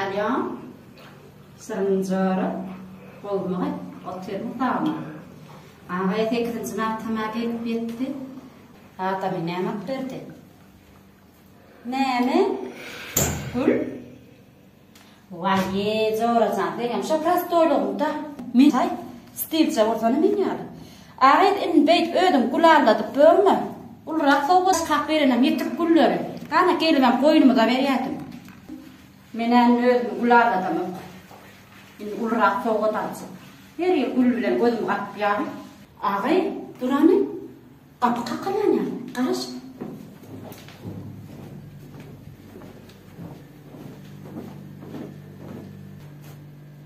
Alýo. Şirin jora. Gowumy? Otyrmy sagmy? Aga sekizinji martama gelip ýetdi. Adamy näme alyp berdi? Näme? Gül? Waý, jorajan, seňem şo prostoýlygyňda. Men haý, stilje bolsana men ýaly. Agyz indi beýdip özüňi gül aldadyp ýörme. Ulurak sowgat kak berenem ýetik gülleri. Gana gelibem goýnumyza berýädim. Men-ä indi özümi gül aldadamok. Indi ulurak sowgat aljak. Her ýyl gül bilen gözümi gapýaryn. Agy, dur hany. Gapy kakylýan ýaly. Garaş.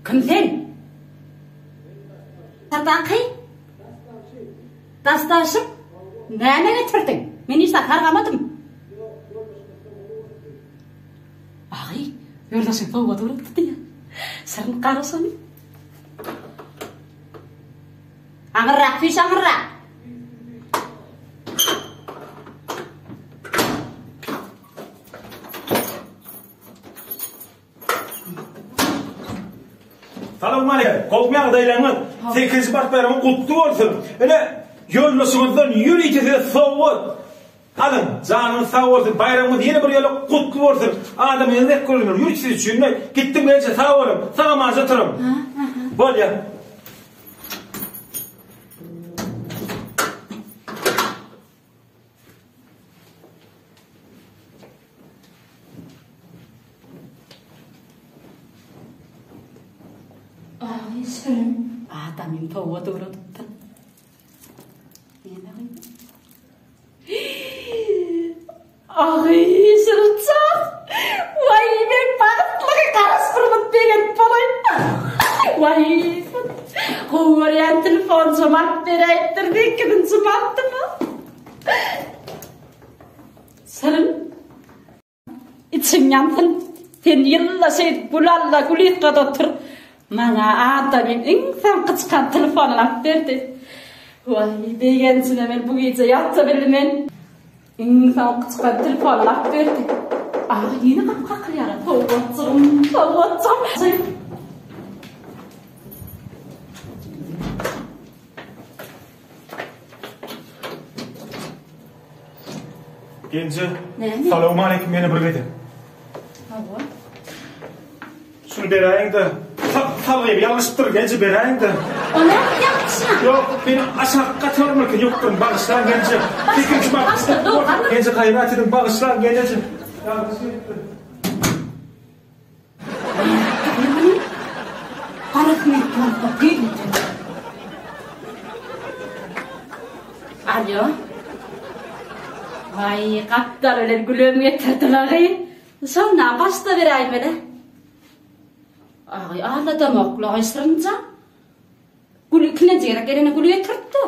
Kim sen? Sadaky? Dastaşyk? Näme getirdiň? Men hiç zat sargamadym. Agy, ýoldaşyň sowgat ugrupdy diýýär. Şirin garaş ony. Aňyrrak, süýş aňyrrak. Salowmaleýkim. Gowmy ýagdaýlaryňyz? Sekizinji mart baýramy gutly bolsun. Ine, ýoldaşyňyzdan ýörite size sowgat. Alyň, janyňyz sag bolsun, baýramyňyz ýene bir ýola gutly bolsun. Adamyňyzy dek görünür. Ýörite siz üçin. Gitdim gelje, sag boluň. Sag-aman oturyň. Bolýa. Aý şirin. Adamym sowgat ugradypdyr. Näme gyz? Agy şirinjan. Waý men bagtly garaş bir mut begenip bolaýyn. Waý. Gowy görýän telefonjam alyp beräýipdir sekizinji martyma. Şirin. Içiň ýansyn. Sen ýylda şeýdip gül al-da, gül ysgada otur. Maňa adamym iň soňky çykan telefonyny alyp berdi. Waý, begenjime men bu gije ýatsa bilmen. Iň soňky çykan telefonyny alyp berdi. Aga, ýene gapy kakylýar-a. Sowgatjygym, sowgatjygym. Genje. Salowmaleýkim ýene bir gezek. Hawa. Şuny beräýiň-de. Salgymy ýalňyşypdyr, genje beräýiň-de. O näme ýalňyşýaň? Ýok, men aşak gatarmyka ýokduryn, bagyşlaň genje. Sekizinji mart. Genje gaýrat ediň, bagyşlaň genje. Ýalňyş etdim. Alýo. Waý, gapdal bilen gülem getirdiler gyz. Şondan başda beräýmeli. Agy alladamokla Şirinjan. Gül ikilenji gezek gelene gül getiripdi.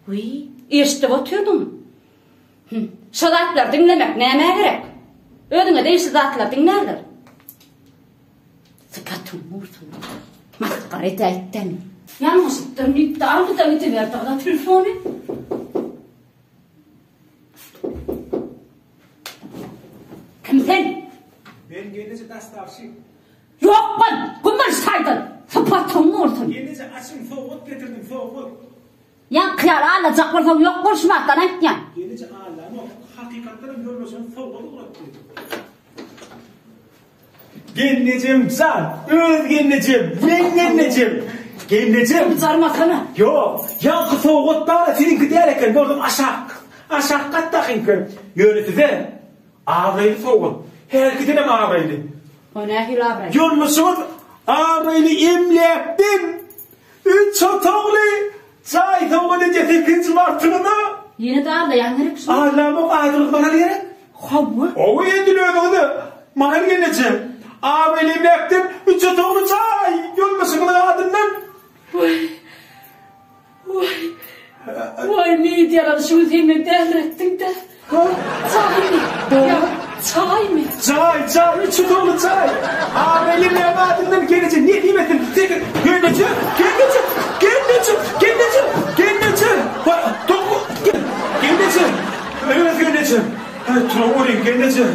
Wiý, eşidip otyrdyň. Hüm, şo zatlary diňlemek nämä gerek? Özüňe degişli zatlary diňlärler. Sypatyň gursun. Masgara edäýtdem. Ýalňyşypdyryn diýip-de aldy-da gidiberdi gyza telefony. Kim sen? Men gelneje dostawşik. Ýok bol, gümür şaýdan. Sypatyň gursun. Gelneje açyň sowgat getirdim sowgat. Ýaňky ýaly aldajak bolsaň ýok bol şu batdan aýtýan. Gelneje aldanok. Hakykatdan hem ýoldaşyň sowgat ugratdy. Gelnejem jan, öz gelnejem, meň gelnejem. Gelnejem. Gyzarmasana. Ýok, ýaňky sowgat bar-a siziňki däl eken, gördüm aşak, aşak gatdakyňky. Ýöne size abraýly sowgat. Hälkidenem abraýly. O nähili abraý? Ýoldaşyňyz abraýly emläkden Üç otagly jaý sowgat edýär sekizinji martyňyza. Ýene-de aldaýaň gerek şuny. Aldamok adyňyz Maral gerek? Hawa. Hawa edil özüňize Maral gelneje. Abraýly emläkden üç otagly jaý ýoldaşyňyzyň adyndan. Waý. Waý. Waý Midiýalar şu gün sen meni däliretdiň-dä. Jaýmy? Ýa jaýmy? Jaý, jaý, üç otagly jaý. Abraýly näme adyndan gelneje nesip etsin. Sekiz, gelneje, gelneje, gelneje, gelneje, gelneje. Tok, gelneje. Öz gelneje. Turaweriň gelneje.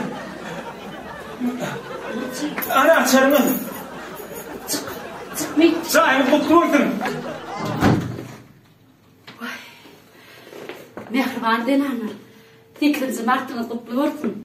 Ana açaryňyz. Çyk. Çyk men. Jaýyňyz gutly bolsun. Mähriban zenanlar, sekizinji martyňyz gutly bolsun.